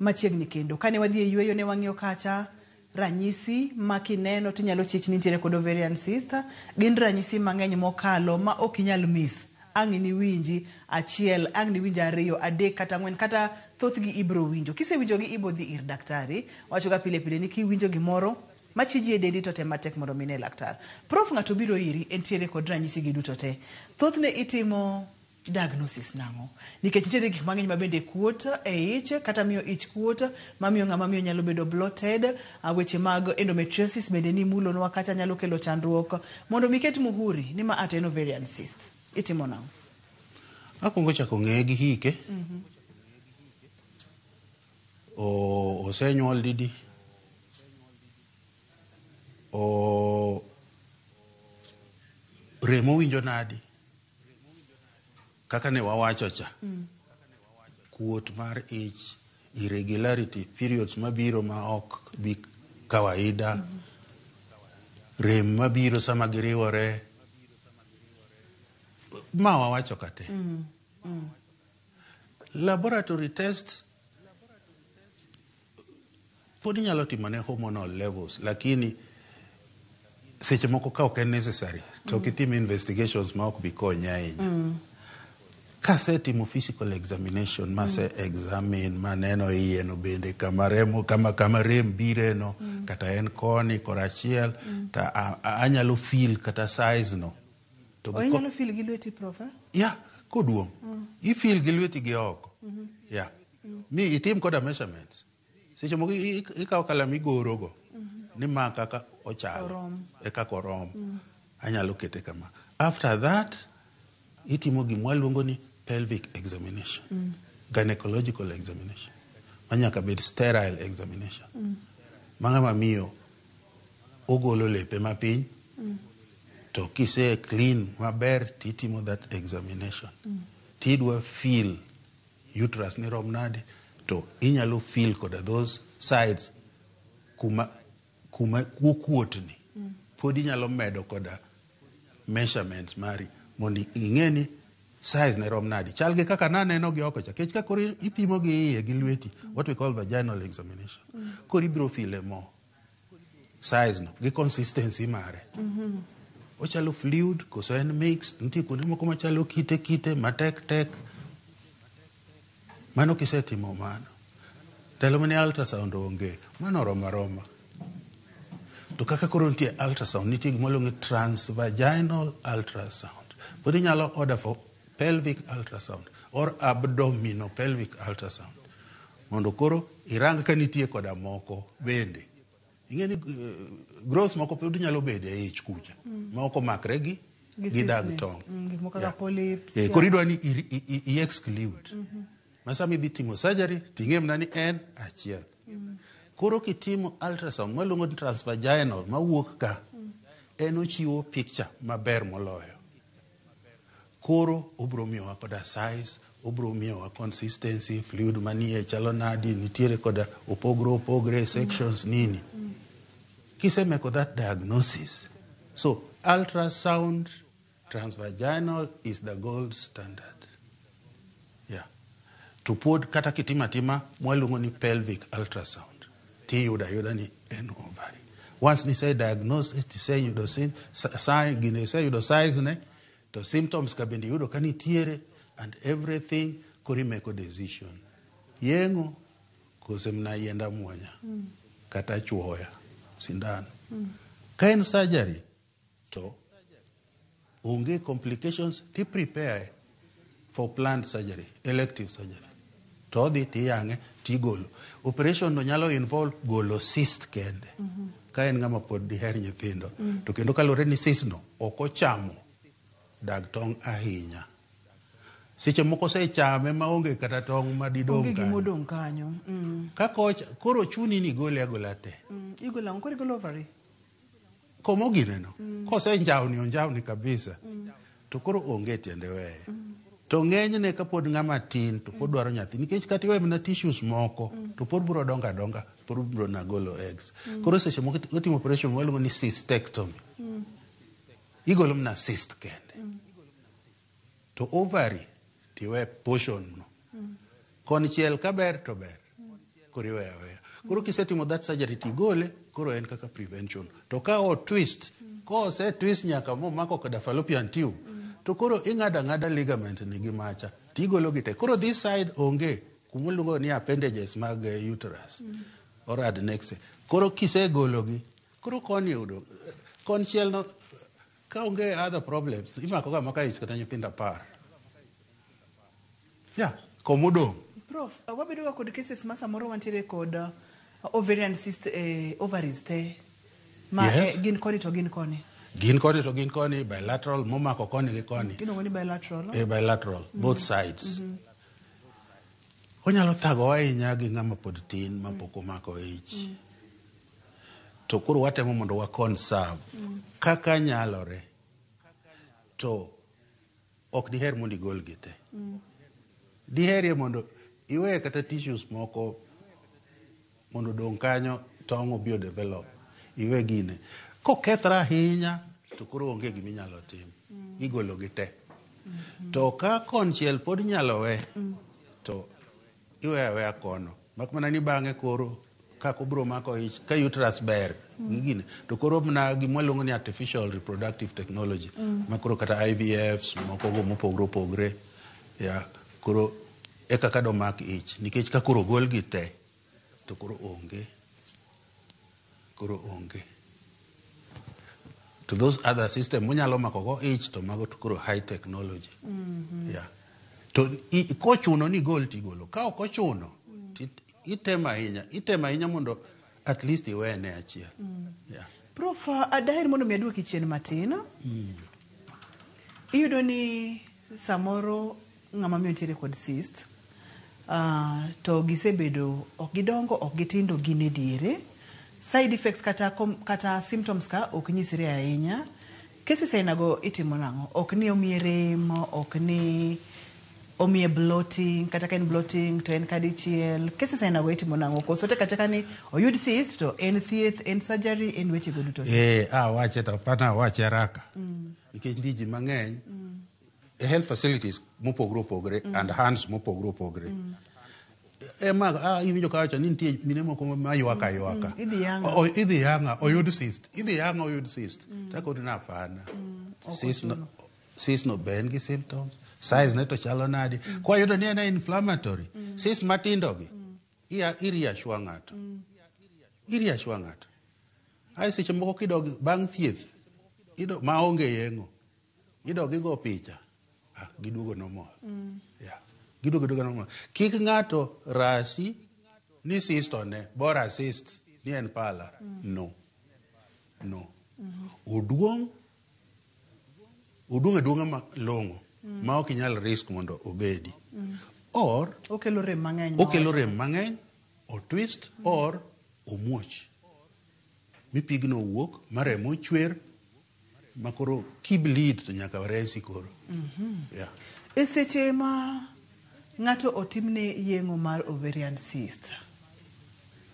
Machiegni kendo kane wadhi e yweyo ne wang'iyo kacha ranyisi ma kineno tinyalo chich ni nitiere kod ovarian cyst. Gin ranyisi mang'eny mokalo ma ok inyal miss. Ang' iniwinji achiel, ang' niwinj ariyo, adek kata ang'wen kata thothgi ibro winjo. Kisewinjogi ibo dhi ir daktari. Wachoga pile pile ni kiwinjo gimoro machiji e dendi to tem matek mondo mi ine laktar. Prof, ng'ato biro iri entiere kod ranyisi gi duto te. Thothne itimo diagnosis nang'o? Nikech nitiere gik mang'eny ma bende kuot e ich kata miyo ich kuot, mamiyo ng'ama miyo nyalo bedo bloated, weche mag endometriosis bende ni mulonwa kacha nyalo kelo chandruok. Mondo mi ket muhuri ni ma ate en ovarian cyst, itimo nang'o? Akwongo chako ng'eye gi hike. Osenyuol didi? Remo winjo nadi? Kaka ne wawacho cha. Kuot mar ich, irregularity, periods mabiro ma ok bi kawaida, rem mabiro sama giriwore, ma wawacho kate. Laboratory tests pod inyalo timo ne hormonal levels, lakini seche moko ka ok en necessary to ok itim investigations ma ok bi konyi ahinya. Kasetimo physical examination, mase examine maneno iye no bende kama remo kama rem bire no, kata en koni korachiel, ta anyalo feel kata size no. To inyalo feel gi lweti, Prof? Yeah, koduong'. I feel gi lweti gi oko. Yeah. Mi itim koda measurements. Seche moko ikawo kalam igorogo ni ma kaka ochalo, e kaka orom. Anyalo kete kama. After that, itimo gima waluongo ni pelvic examination, gynecological examination, ma nyaka bed sterile examination. Ma ng'ama miyo ogolo lepe mapiny, to kise clean maber titimo that examination. Tidwa feel uterus ni rom nade, to inyalo feel koda those sides kuma kuotni. Pod inyalo medo koda measurements mari mondo ing'e ni size ne rom nadi. Chal gi kaka naneno gi oko cha. Kech ka koro ipimo gi iye gi lweti, what we call vaginal examination. Koro ibiro feel mo size no gi consistency mare. Ochalo fluid koso en mixed, nitie kuonde moko machalo kite kite matek tek. Mano kisetimo mano. Ndalo mane ultrasound onge, mano oromo aroma. To kaka koro nitie ultrasound, nitie gima iluongo ni transvaginal ultrasound. Pod inyalo order for pelvic ultrasound or abdominopelvic ultrasound. Mondo koro irang ka nitie koda moko bende. Ing'e ni growth moko pod nyalo bede e ich kucha. Ma ok omakre gi dag tong'. Gik moko kaka polyps. Koro idwa ni i exclude. Ma sama idhi timo surgery, ting'e mana ni en achiel. Koro kitimo ultrasound maluongo ni transvaginal mawuok ka, en ochiwo picture maber moloyo. Koro obro miyowa koda size, obro miyowa consistency, fluid manie chalo nadi, nitiere koda opogre opogre sections nini. Kisemeko that diagnosis, so ultrasound, Transvaginal is the gold standard. Yeah. To pod kata kitimo atima mwaluongo ni pelvic ultrasound tiyudo ayuda ni en ovary. Once nise diagnose tiseyudo sign gine iseyudo size ne to symptoms ka bende iyudo ka nitiere and everything koro imeko decision. Yeng'o kose mna yiend amuonya kata chuoya sindan. Ka en surgery to onge complications ti prepare for planned surgery, elective surgery. To odhi tiyang'e tigolo. Operation no nyalo involve golo cyst kende. Ka en ng'ama pod diher nyithindo. To kendo kaluwore ni cyst no ok ochamo dag tong' ahinya. Seche moko osechame maonge kata tong' madidong' Onge kanyo. gimodong' kanyo. Kaka koro chuni ni igole agola te. Igolo ang'o? Koro igolo ovary? Komo gineno. Kosenjawni onjawni kabisa. To koro onge tiende weye. To ng'enyne kapod ng'ama tin to pod dwaro nyathi nikech kata iwe mana tissues moko to pod biro dongo adonga pod biro na golo eggs. Koro seche moko itimo operation mwaluongo ni cystectomy. Igolo mana cyst kende. To ovary tiwe portion no. Konchiel ka ber to ber. Koro iweyo aweya. Koro kisetimo that surgery tigole koro en kaka prevention. To ka o twist, kose twist nyaka momako koda fallopian tube, to koro ing'ado ang'ada ligament ni gi macha tigolo gi te. Koro this side onge kumuluongo ni appendages mag uterus or adnexe. Koro kisegologi, koro koni yudo konchiel no ka onge other problems imako ga maka ich kata nyithindo 10. Yeah, komodong'. Prof, wabedo ga kod cases ma samoro wantiere kod ovarian cyst ovaries te ma Yes. gin koni to gin koni. Gin koni to gin koni, bilateral momako koni gi koni. Iluongo ni bilateral. E bilateral, both sides. Onyalo thagowa ahinya gi ng'ama pod tin mapok omako ich. To koro watemo mondo wa conserve kaka nyalore. To ok diher mondo igolgi te. Diherie mondo iwe kata tissues moko mondo odong' kanyo tong' obi odevelop. Iwe gine. Kokethre ahinya to koro onge giminyalo tim. Igolo gi te. To ka konchiel pod inyalo we to iweyo aweya kono. Mak mana ni bang'e koro kaka obiro mako ich ka uterus ber gi gine to koro mana gima waluongo ni artificial reproductive technology ma koro kata IVFs moko go mopogore opogore ya koro e kaka domak ich nikech ka koro ogol gi te to koro onge koro onge to those other system monyalo mako go ich to mago to koro high technology. Yeah. To kochuno ni igol tigolo ka ok ochuno itemo ahinya mondo at least iwene achiel. Yeah. Prof, adaher mondo mi aduoki chien matin. Iyudo ni samoro ng'ama miyo nitiere kod cyst to gisebedo ok gidongo ok gitindo gin e diere. Side effects kata symptoms ka ok nyisre ahinya. Cases ainago itimo nang'o? Ok ni omiye rem, ok ni omiye bloating, kata ka en bloating to en kadichiel. Cases ainago itimo nang'o? Koso tek ateka ni oyud cyst to en thieth, en surgery, en weche go duto. Awache to apana awache haraka. Nikech nitie ji mang'eny e health facilities mopogore opogore and hands mopogore opogore. Ema iwinjo ka wacho ni nitie mine moko ma ywak aywaka. Idhi yang'a. Idhi yang'a oyud cyst. Idhi yang'a oyud cyst. Takoni na hapana. Cyst no be en gi symptoms. Size ne to chalo nadi. Kwa yudo ni en inflammatory. Cyst matindo gi. I reassure ng'ato. I reassure ng'ato. Ai seche moko kidog bang' thieth maonge yeng'o. Idog igo picha. Giduogo normal. Yeah. Giduogo normal. Kik ng'ato rasi ni cyst one, bora cyst ni en pala. No. No. Oduong' aduong'a malong'o ma ok inyal risk mondo obedi. Or okelo rem mang'eny. Okelo rem mang'eny, o twist or omuoch. Mi pigno owuok ma remo chwer ma koro kibleed to nyaka resi koro. Yeah. E seche ma ng'ato otimne yeng'o mar ovarian cyst,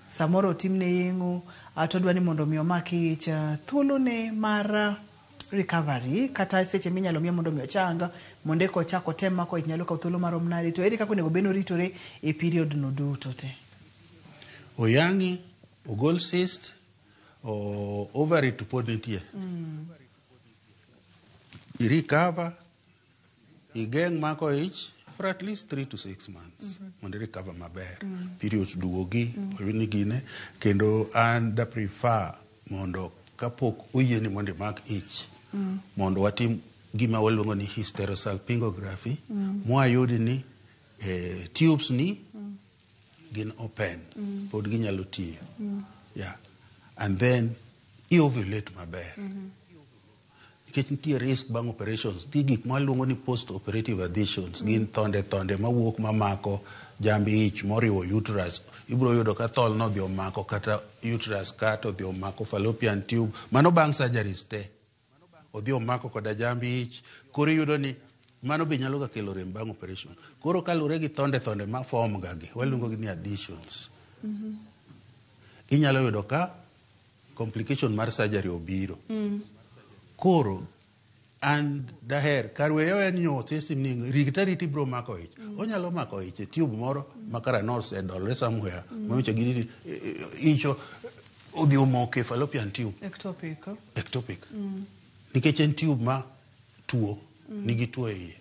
samoro otimne yeng'o to odwa ni mondo mi omak ich, thuolone mar recovery kata seche minyalo miye mondo mi ochang mondo eka ochak otem mako ich nyalo kawo thuolo marom nade to ere kaka onego bed ni oritore e period no duto te? Oyang'i, ogol cyst, o ovary to pod nitie. I recover, igeng' mako ich for at least 3 to 6 months mondo i recover maber. Periods duogi, oyud ni gine, kendo an da prefer mondo kapok oyieni mondo imak ich, mondo watim gima waluongo ni hysterosalpingography, mwayud ni tubes ni gin open, pod ginyalo tiyo. Yeah. And then i ovulate maber. Nikech nitie risk bang' operations, nitie gik mwaluongo ni post operative adhesions, gin thonde thonde mawuok mamako jamb ich moriwo uterus. Ibiro yudo ka thol no odhi omako kata uterus ka to odhi omako fallopian tube. Mano bang' surgeries te. Odhi omako koda jamb ich. Koro iyudo ni mano be nyalo ga kelo rem bang' operation. Koro kaluwore gi thonde thonde ma form ga gi, waluongo gi ni adhesions. Inyalo yudo ka complication mar surgery obiro. Koro an daher kar weyo en yo system ni rit arita ibiro mako ich. Onyalo mako ich e tube moro ma kara nosedolre somewhere. Maweche gini icho odhi omoko e fallopian tube. Ectopic. Ectopic. Nikech en tube ma tuo, nigi tuo e iye.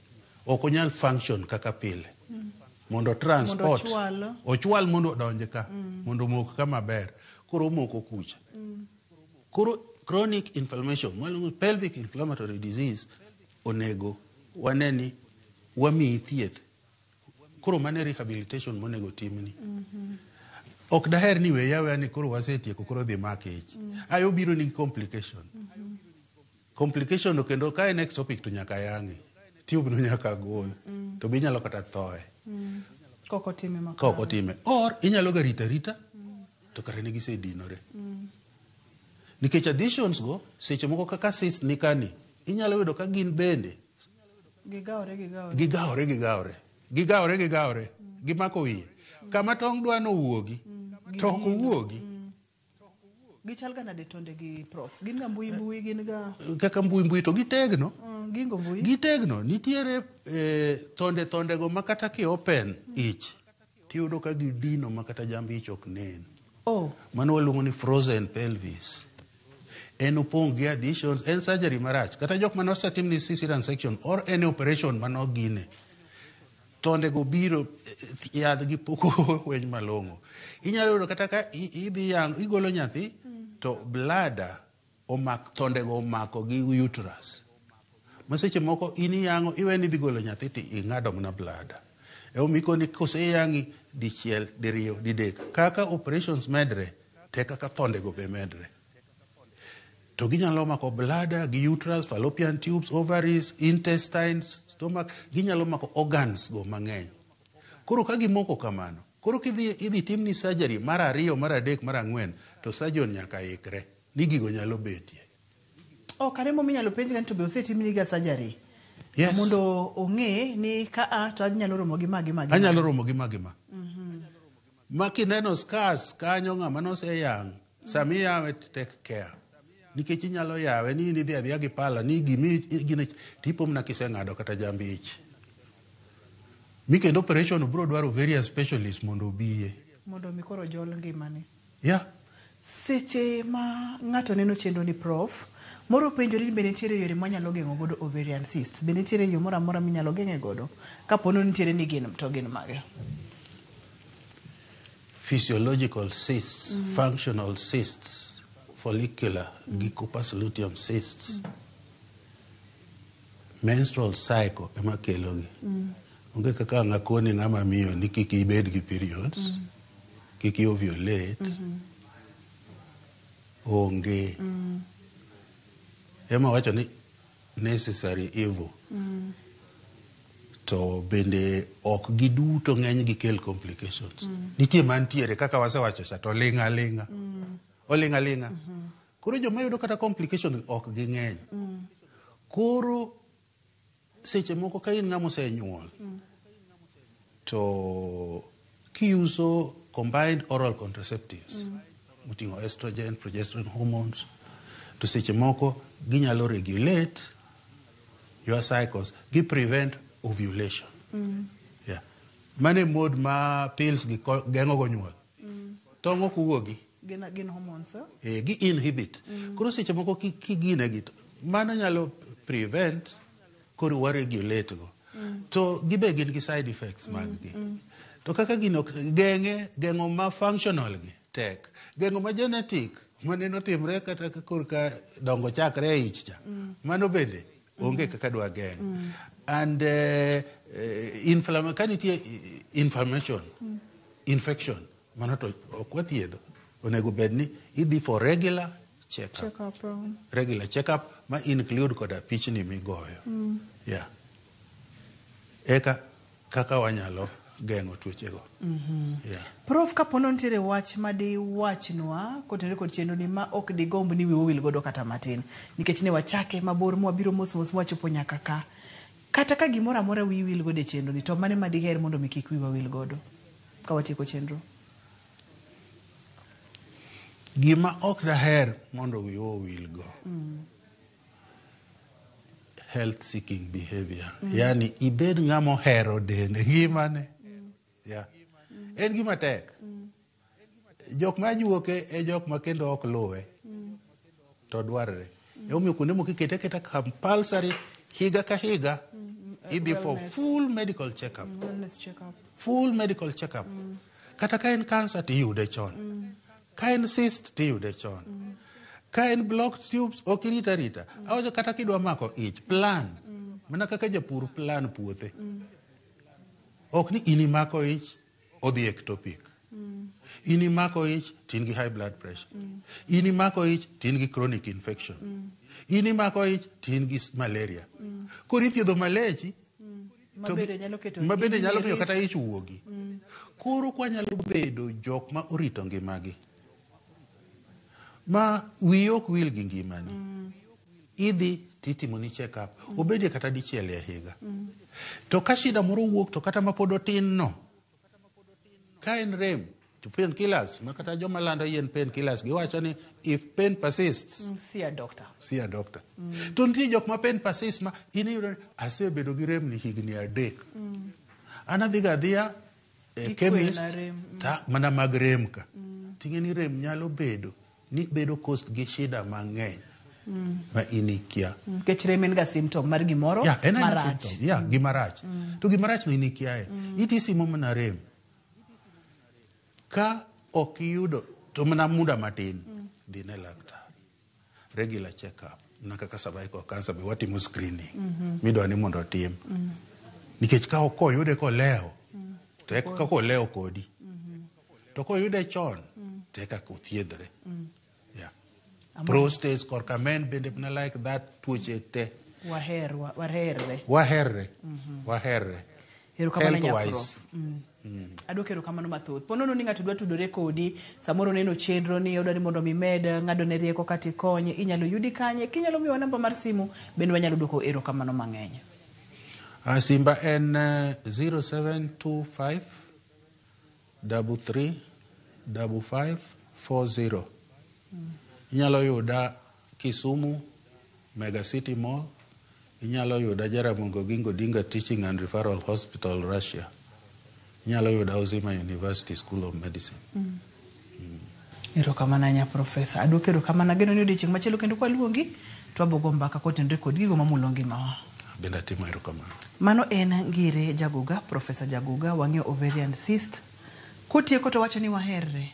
Ok onyal function kaka pile. Mondo transport. Mondo ochwal. Ochwal mondo odonj ka. Mondo omok ka maber. Koro omoko kucha. Koro chronic inflammation, mwaluongo pelvic inflammatory disease, onego wane ni wamiyi thieth. Koro mano e rehabilitation monego timni. Ok daher ni weya aweya ni koro wasetieko koro dhi mak ich. Ayo obiro nigi complication. Complication no kendo ka en ectopic to nyaka yang'e. Tube no nyaka gol. To be inyalo kata thoe. Kok otime makare. Ka ok otime. Or inyalo ga rito arita to kare ne gisedinore. Nikech adhesions go seche moko kaka cyst ni kani inyalo yudo ka gin bende Gigawore gigawore. gigawore gigawore gigawore gigawore gimako wiye kama tong' dwa nowuogi to ok owuogi. Gichal ga nade tonde gi prof? Gin ga mbui mbui gin ga kaka mbui mbui to gitegno. Gingo mbui. Gitegno nitiere thonde thonde go ma kata ki open ich tiyudo ka gidino ma kata jamb ich ok nen. Oh. Mano waluongo ni frozen pelvis. En opong' gi adhesions, en surgery marach. Kata jok mane osetim ni cesarean section or any operation manogine. Tonde go biro yadh gi pok oweny malong'o. Inyalo yudo kata ka idhi yang' igolo nyathi to bladder omak tonde go omako gi uterus. Ma seche moko in iyang'o iwe ni idhi golo nyathi to ing'ado mana bladder. Emomiyo ikoni koseyang'i dichiel, diriyo, didek. Kaka operations medre, te kaka thonde go be medre. To ginyalo mako bladder gi uterus, fallopian tubes, ovaries, intestines, stomach, ginyalo mako organs go mang'eny. Koro ka gimoko kamano, koro kidhi idhi timni surgery mar ariyo, mar adek, mar ang'wen, to surgeon nyaka ikre ni gigo nyalo betie. Oh, kare momiyo inyalo penj ga ni to be osetimni ga surgery? Yes. Mondo ong'e ni ka a to anyalo romo gi ma gi ma gi ma. Anyalo romo gi ma gi ma. Ma kineno scars kanyo ng'ama noseyang', sama iyawe to take care. Nikech inyalo yawe ni in idhi adhiya gi pala ni gimi gine tipo mana kiseng'ado kata jamb ich. Mi kendo operation biro dwaro various specialists mondo obiye. Mondo mi koro jol ngimane. Yeah. Seche ma ng'ato neno chenro ni prof, moro penjore ni be nitiere yore mwanyalo geng'o godo ovarian cysts. Be nitiere yo moro amora minyalo geng'e godo? Kapo ni nitiere ni gin to gin mage? Physiological cysts, functional cysts, follicular gi corpus luteum cysts. Menstrual cycle ema kelogi. Onge kaka ang' akoni ng'ama miyo ni kik ibed gi periods, kik i ovulate, onge. Ema wacho ni necessary evil. To bende ok giduto ng'eny gi kel complications. Nitie mantiere kaka wasewacho cha to ling' aling'a. Oling' aling'a. Koro joma yudo kata complication ok ging'eny. Koro seche moko ka in ng'ama osenyuol to kiuso combined oral contraceptives moting'o estrogen, progesterone hormones To seche moko ginyalo regulate your cycles, gi prevent ovulation. Yeah. Mano e mode ma pills gi geng'o go nyuol. Tong' ok wuogi. Gin hormones, eh? E, gi inhibit. Koro seche moko kigine gi mano nyalo prevent, koro wa regulate go. To gibe gin gi side effects mag gi. To kaka gino geng'e, geng'o ma functional gi tek. Geng'o ma genetic maneno timre kata ka korka dongo chakre e ich cha. Mano bende onge kaka dwa geng'. And ka nitie inflammation, infection, mano to ok wathiedho. Onego bed ni idhi for regular check up. Check up. Regular check up ma include koda pichni migoyo. Yeah. Eka kaka wanyalo geng'o tuochego. Yeah. Prof, kapo nitiere wach ma diwachnwa kotenore kod chenro ni ma ok digomb ni wiwa owil godo kata matin, nikech ne wachake mabor mwabiro mos mos mwachopo nyaka ka. Kata ka gimoro amora wiyi wil godo e chenro ni, to mane ma diher mondo mi kik wiwa wil godo ka watieko chenro? Gima ok daher mondo wiwa owil go. Health seeking behavior. Yani ibed ng'ama ohero dende ngimane. Yeah. En gima tek. Jok ma juoke e jok ma kendo ok luwe. To dwarre. Emomiyo kuonde moko ikete aketa compulsory higa ka higa idhi for Wellness. full medical check-up. Wellness check up. Full medical check-up. Kata ka en cancer tiyude chon. Ka en cyst tiyude chon. Ka en blocked tubes ok irit arita. Awacho kata kidwa mako ich, plan. Mana kaka japur plan puothe. Ok ni in imako ich, odhi ectopic. In imako ich, to in gi high blood pressure. In imako ich, to in gi chronic infection. In imako ich, to in gi malaria. Koro ithiedho malechi, to Mabende nyalo keto mabende nyalo miyo risk. Kata ich wuogi. Koro kwanyalo bedo jok ma orito ngimagi. Ma wiyi ok wil gi ngimani. Idhi titimoni check up. Obedie kata dichiel e higa. To ka shida moro wuok to kata mapod otin no, ka en rem, to painkillers, ma kata joma lando yien painkillers giwacho ni if pain persists, See a doctor. See a doctor. To nitie jok ma pain persists ma in iyudo ni asebedo gi rem ni higni 3. An adhiga adhiya e Ikwena chemist rem. Ta mana mag rem ka. Ting'e ni rem nyalo bedo ni bedo caused gi shida mang'eny ma in ikia. Nikech rem en ga symptom mar gimoro Yeah, en aena marach. symptom. Yeah, gima rach. To gima rach no in ikiaye. Itisimo mana rem. Ka ok iyudo to mana muda matin, dhi ne laktar. Regular check up. Mana kaka cervical cancer be watimo screening. Midwa ni mondo otim. Nikech ka ok oyude kolewo, to eka kaka olewo kodi. To koyude chon, to eka othiedhre. Yeah. Prostate korka men bende mana like that, tuoche te. Waher, waherre. Waherre. Waherre. Erokamano. Health Nyaprof. wise. Adwoko erokamano mathoth. Ponono ni ng'ato dwa tudore kodi, samoro oneno chenro ni odwa ni mondo mi med ng'ado ne rieko kata ikonye, inyalo yudi kanye? Kinyalo miyowa namba mar simu, bende wanyalo dwoko erokamano mang'eny. Simba en 0725 33 55 40. Inyalo yuda Kisumu, Mega City Mall. Inyalo yuda Jaramogi Oginga Odinga Teaching and Referral Hospital, Russia. Inyalo yuda Uzima University School of Medicine. Erokamano ahinya, Profesa. Adwoko erokamano, ageno ni odiochieng' machielo kendo kwaluongi to wabogo mbaka kotenore kod gigo mamulo ngimawa. Bende atimo erokamano. Mano en Ngire Jaguga, Profesa Jaguga, wang'iyo ovarian cyst. Kotieko to wacho ni waherre.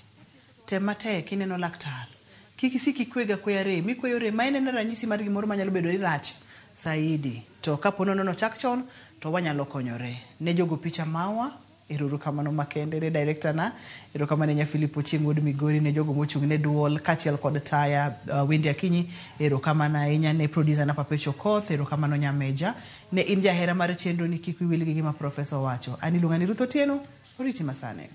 Tem matek ineno laktar. Kik isik ikwega kweya rem, ikweyo rem ma en ena ranyisi mar gimoro manyalo bedo ni rach saidi. To kapo nono nochak chon to wanyalo konyore. Ne jogo picha mawa, erokamano makende ne director na, erokamano ne nya Philip Ochieng' wuod Migori, ne jogo mochung' ne duol kaachiel kod taya Wendy Akinyi, erokamano ahinya ne producer na Papecho Koth, erokamano Nyameja. Ne in jahera mar chenro ni kik wiyi wil gi gima profesa owacho. An iluonga ni Ruth Otieno, oriti masane.